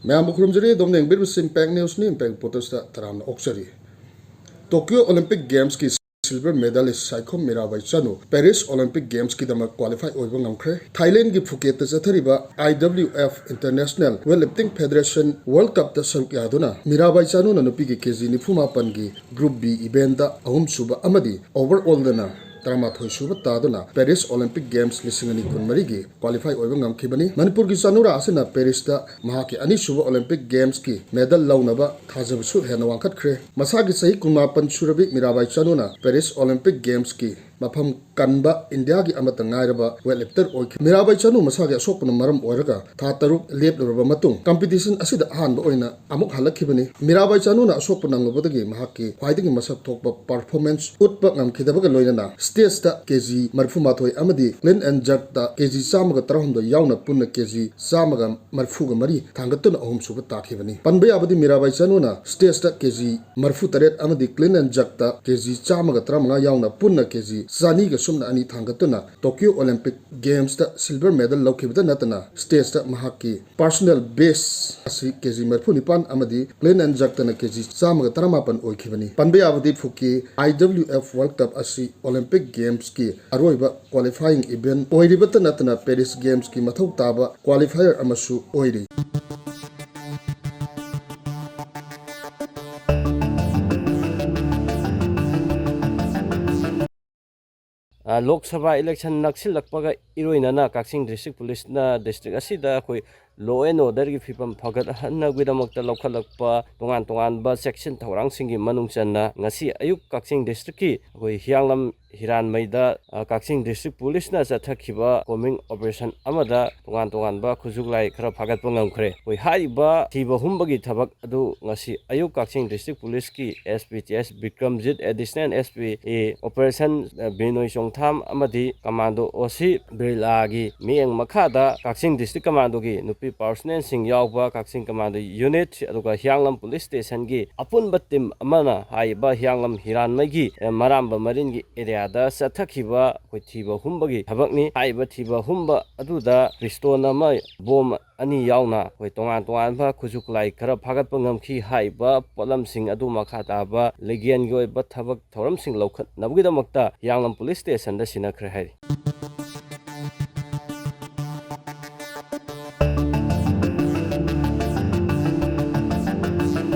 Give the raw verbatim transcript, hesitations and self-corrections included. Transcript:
ꯃꯌꯥꯝꯕꯨ ꯈꯨꯔꯨꯝꯖꯔꯤ꯫ ꯑꯗꯣꯝꯅ ꯌꯦꯡꯕꯤꯔꯤꯕꯁꯤ impact ꯅ꯭ꯌꯨꯁꯅꯤ꯫ Impact ꯔꯤꯄꯣꯔꯇꯔꯁꯇ ꯇꯔꯥꯝꯅ ꯑꯣꯛꯆꯔꯤ꯫ ꯇꯣꯀꯤꯌꯣ ꯑꯣꯂꯤꯝꯄꯤꯛ ꯒꯦꯝꯁꯀꯤ silver medallist Saikhom Mirabai Chanu Paris Olympic ꯒꯦꯝꯁꯀꯤꯗꯃꯛ ꯀ꯭ꯋꯥꯂꯤꯐꯥꯏ ꯑꯣꯏꯕ ꯉꯝꯈ꯭ꯔꯦ꯫ ꯊꯥꯏꯂꯦꯟꯒꯤ ꯐꯨꯀꯦꯠꯇ ꯆꯠꯊꯔꯤꯕ I W F international weight lifting federation world ꯀꯞꯇ ꯁꯔꯨꯛ ꯌꯥꯗꯨꯅ ꯃꯤꯔꯥꯕꯥꯏ ꯆꯅꯨꯅ ꯅꯨꯄꯤꯒꯤ ꯀꯦ ꯖꯤ ꯅꯤꯐꯨ ꯃꯥꯄꯟꯒꯤ ꯒ꯭ꯔꯨꯞ ꯕꯤ ꯏꯚꯦꯟꯗ ꯑꯍꯨꯝꯁꯨꯕ ꯑꯃꯗꯤ ꯑꯣꯚꯔ ꯑꯣꯜꯗꯅ ꯇꯔꯥꯃꯥꯊꯣꯏ ꯁꯨꯕ ꯇꯥꯗꯨꯅ ꯄꯦꯔꯤꯁ ꯑꯣꯂꯤꯝꯄꯤꯛ ꯒꯦꯝꯁ ꯂꯤꯁꯤꯡ ꯑꯅꯤ ꯀꯨꯟꯃꯔꯤꯒꯤ ꯀ꯭ꯋꯥꯂꯤꯐꯥꯏ ꯑꯣꯏꯕ ꯉꯝꯈꯤꯕꯅꯤ꯫ ꯃꯅꯤꯄꯨꯔꯒꯤ ꯆꯅꯨꯔꯥ ꯑꯁꯤꯅ ꯄꯦꯔꯤꯁꯇ ꯃꯍꯥꯛꯀꯤ ꯑꯅꯤꯁꯨꯕ ꯑꯣꯂꯤꯝꯄꯤꯛ ꯒꯦꯝꯁꯀꯤ ꯃꯦꯗꯜ ꯂꯧꯅꯕ ꯊꯥꯖꯕꯁꯨ ꯍꯦꯟꯅ ꯋꯥꯡꯈꯠꯈ꯭ꯔꯦ꯫ ꯃꯁꯥꯒꯤ ꯆꯍꯤ ꯀꯨꯟꯃꯥꯄꯟ ꯁꯨꯔꯕꯤ ꯃꯤꯔꯥꯕꯥꯏ ꯆꯅꯨꯅ ꯄꯦꯔꯤꯁ ꯑꯣꯂꯤꯝꯄꯤꯛ ꯒꯦꯝꯁꯀꯤ ꯃꯐꯝ ꯀꯟꯕ ꯏꯟꯗꯤꯌꯥꯒꯤ ꯑꯃꯠꯇ ꯉꯥꯏꯔꯕ ꯋꯦꯠ ꯂꯤꯐꯇꯔ ꯑꯣꯏꯈꯤ꯫ ꯃꯤꯔꯥꯕꯥꯏ ꯆꯅꯨ ꯃꯁꯥꯒꯤ ꯑꯁꯣꯛꯄꯅ ꯃꯔꯝ ꯑꯣꯏꯔꯒ ꯊꯥ ꯇꯔꯨꯛ ꯂꯦꯞꯂꯨꯔꯕ ꯃꯇꯨꯡ ꯀꯝꯄꯤꯇꯤꯁꯟ ꯑꯁꯤꯗ ꯑꯍꯥꯟꯕ ꯑꯣꯏꯅ ꯑꯃꯨꯛ ꯍꯜꯂꯛꯈꯤꯕꯅꯤ꯫ ꯃꯤꯔꯥꯕꯥꯏ ꯆꯅꯨꯅ ꯑꯁꯣꯛꯄ ꯅꯪꯂꯨꯕꯗꯒꯤ ꯃꯍꯥꯛꯀꯤ ꯈ꯭ꯋꯥꯏꯗꯒꯤ ꯃꯁꯛ ꯊꯣꯛꯄ ꯄꯔꯐꯣꯔꯃꯦꯟꯁ ꯎꯠꯄ ꯉꯝꯈꯤꯗꯕꯒ ꯂꯣꯏꯅꯅ ꯁ꯭ꯇꯦꯖꯇ ꯀꯦ ꯖꯤ ꯃꯔꯤꯐꯨ ꯃꯥꯊꯣꯏ ꯑꯃꯗꯤ ꯀ꯭ꯂꯤꯟ ꯑꯦꯟ ꯖꯔꯛꯇ ꯀꯦ ꯖꯤ ꯆꯥꯝꯃꯒ ꯇꯔꯥꯍꯨꯝꯗꯣꯏ ꯌꯥꯎꯅ ꯄꯨꯟꯅ ꯀꯦ ꯖꯤ ꯆꯥꯝꯃꯒ ꯃꯔꯤꯐꯨꯒ ꯃꯔꯤ ꯊꯥꯡꯒꯠꯇꯨꯅ ꯑꯍꯨꯝꯁꯨꯕ ꯇꯥꯈꯤꯕꯅꯤ꯫ ꯄꯟꯕ ꯌꯥꯕꯗꯤ ꯃꯤꯔꯥꯕꯥꯏ ꯆꯅꯨꯅ ꯁ꯭ꯇꯦꯖꯇ ꯀꯦ ꯖꯤ ꯃꯔꯤꯐꯨ ꯇꯔꯦꯠ ꯑꯃꯗꯤ ꯀ꯭ꯂꯤꯟ ꯑꯦꯟ ꯖꯔꯛꯇ ꯀꯦ ꯖꯤ ꯆꯥꯝꯃꯒ ꯇꯔꯥꯃꯉꯥ ꯌꯥꯎꯅ ꯄꯨꯟꯅ ꯀꯦ ꯖꯤ ꯆꯅꯤꯒ ꯁꯨꯞꯅ ꯑꯅꯤ ꯊꯥꯡꯒꯠꯇꯨꯅ ꯇꯣꯀꯤꯌꯣ ꯑꯣꯂꯤꯝꯄꯤꯛ ꯒꯦꯝꯁꯇ ꯁꯤꯜꯚꯔ ꯃꯦꯗꯜ ꯂꯧꯈꯤꯕꯇ ꯅꯠꯇꯅ ꯁ꯭ꯇꯦꯖꯇ ꯃꯍꯥꯛꯀꯤ ꯄꯥꯔꯁꯣꯅꯦꯜ ꯕꯦꯁ ꯑꯁꯤ ꯀꯦ ꯖꯤ ꯃꯔꯤꯐꯨ ꯅꯤꯄꯥꯟ ꯑꯃꯗꯤ ꯀ꯭ꯂꯤꯟ ꯑꯦꯟ ꯖꯔꯛꯇꯅ ꯀꯦ ꯖꯤ ꯆꯥꯝꯃꯒ ꯇꯔꯥꯃꯥꯄꯟ ꯑꯣꯏꯈꯤꯕꯅꯤ꯫ ꯄꯟꯕ ꯌꯥꯕꯗꯤ ꯐꯨꯀꯤ ꯑꯥꯏ ꯗꯕ꯭ꯂꯤꯎ ꯑꯦꯐ ꯋꯥꯔꯜꯗ ꯀꯞ ꯑꯁꯤ ꯑꯣꯂꯤꯝꯄꯤꯛ ꯒꯦꯝꯁꯀꯤ ꯑꯔꯣꯏꯕ ꯀ꯭ꯋꯥꯂꯤꯐꯥꯏꯌꯤꯡ ꯏꯚꯦꯟꯠ ꯑꯣꯏꯔꯤꯕꯇ ꯅꯠꯇꯅ ꯄꯦꯔꯤꯁ ꯒꯦꯝꯁꯀꯤ ꯃꯊꯧ ꯇꯥꯕ ꯀ꯭ꯋꯥꯂꯤꯐꯥꯏꯌꯔ ꯑꯃꯁꯨ ꯑꯣꯏꯔꯤ꯫ ꯑ, ꯂꯣꯛ ꯁꯚꯥ ꯏꯂꯦꯛꯁꯟ ꯅꯛꯁꯤꯜꯂꯛꯄꯒ ꯏꯔꯣꯏꯅꯅ ꯀꯛꯆꯤꯡ ꯗꯤꯁꯇ꯭ꯔꯤꯛ ꯄꯨꯂꯤꯁꯅ ꯗꯤꯁꯇ꯭ꯔꯤꯛ ꯑꯁꯤꯗ ꯑꯩꯈꯣꯏ law and orderꯒꯤ ꯐꯤꯕꯝ ꯐꯒꯠꯍꯟꯅꯕꯒꯤꯗꯃꯛꯇ ꯂꯧꯈꯠꯂꯛꯄ ꯇꯣꯉꯥꯟ ꯇꯣꯉꯥꯟꯕ ꯆꯦꯛꯁꯤꯟ ꯊꯧꯔꯥꯡꯁꯤꯡꯒꯤ ꯃꯅꯨꯡ ꯆꯟꯅ ꯉꯁꯤ ꯑꯌꯨꯛ ꯀꯛꯆꯤꯡ ꯗꯤꯁꯇ꯭ꯔꯤꯛꯀꯤ ꯑꯩꯈꯣꯏ ꯍꯤꯌꯥꯡꯂꯝ ꯍꯤꯔꯥꯟꯃꯩꯗ, ꯑ, ꯀꯛꯆꯤꯡ ꯗꯤꯁꯇ꯭ꯔꯤꯛ ꯄꯨꯂꯤꯁꯅ ꯆꯠꯊꯈꯤꯕ combing operation ꯑꯃꯗ ꯇꯣꯉꯥꯟ ꯇꯣꯉꯥꯟꯕ ꯈꯨꯠꯁꯨ ꯈꯨꯠꯂꯥꯏ ꯈꯔ ꯐꯥꯒꯠꯄ ꯉꯝꯈ꯭ꯔꯦ꯫ ꯑꯩꯈꯣꯏ ꯍꯥꯏꯔꯤꯕ ꯊꯤꯕ ꯍꯨꯝꯕꯒꯤ ꯊꯕꯛ ꯑꯗꯨ ꯉꯁꯤ ꯑꯌꯨꯛ ꯀꯛꯆꯤꯡ ꯗꯤꯁꯇ꯭ꯔꯤꯛ ꯄꯨꯂꯤꯁꯀꯤ ꯑꯦꯁ ꯄꯤ ꯇꯤ ꯑꯦꯁ ꯕꯤꯀ꯭ꯔꯝꯖꯤꯠ, ꯑꯦꯗꯤꯁꯅꯦꯜ ꯑꯦꯁ ꯄꯤ ꯑꯦ ꯑꯣꯄꯔꯦꯁꯟ, ꯑ, ꯕꯤꯅꯣꯏ ꯆꯣꯡꯊꯥꯝ ꯑꯃꯗꯤ ꯀꯃꯥꯟꯗꯣ ꯑꯣ ꯁꯤ ꯕꯤꯔꯂꯥꯒꯤ ꯃꯤꯠꯌꯦꯡ ꯃꯈꯥꯗ ꯀꯛꯆꯤꯡ ꯗꯤꯁꯇ꯭ꯔꯤꯛ ꯀꯃꯥꯟꯗꯣꯒꯤ ꯅꯨꯄꯤ personnelꯁꯤꯡ ꯌꯥꯎꯕ ꯀꯛꯆꯤꯡ commando unit, ꯑꯗꯨꯒ ꯍꯤꯌꯥꯡꯂꯝ police stationꯒꯤ ꯑꯄꯨꯟꯕ team ꯑꯃꯅ ꯍꯥꯏꯔꯤꯕ ꯍꯤꯌꯥꯡꯂꯝ ꯍꯤꯔꯥꯟꯃꯩꯒꯤ, ꯑꯦ, ꯃꯔꯥꯝꯕ ꯃꯔꯤꯟꯒꯤ areaꯗ ꯆꯠꯊꯈꯤꯕ ꯑꯩꯈꯣꯏ ꯊꯤꯕ ꯍꯨꯝꯕꯒꯤ ꯊꯕꯛꯅꯤ꯫ ꯍꯥꯏꯔꯤꯕ ꯊꯤꯕ ꯍꯨꯝꯕ ꯑꯗꯨꯗ pistol ꯑꯃ, bomb ꯑꯅꯤ ꯌꯥꯎꯅ ꯑꯩꯈꯣꯏ ꯇꯣꯉꯥꯟ ꯇꯣꯉꯥꯟꯕ ꯈꯨꯠꯁꯨ ꯈꯨꯠꯂꯥꯏ ꯈꯔ ꯐꯥꯒꯠꯄ ꯉꯝꯈꯤ꯫ ꯍꯥꯏꯔꯤꯕ ꯄꯣꯠꯂꯝꯁꯤꯡ ꯑꯗꯨ ꯃꯈꯥ ꯇꯥꯕ legalꯒꯤ ꯑꯣꯏꯕ ꯊꯕꯛ ꯊꯧꯔꯝꯁꯤꯡ ꯂꯧꯈꯠꯅꯕꯒꯤꯗꯃꯛꯇ ꯍꯤꯌꯥꯡꯂꯝ police stationꯗ ꯁꯤꯟꯅꯈ꯭ꯔꯦ ꯍꯥꯏꯔꯤ꯫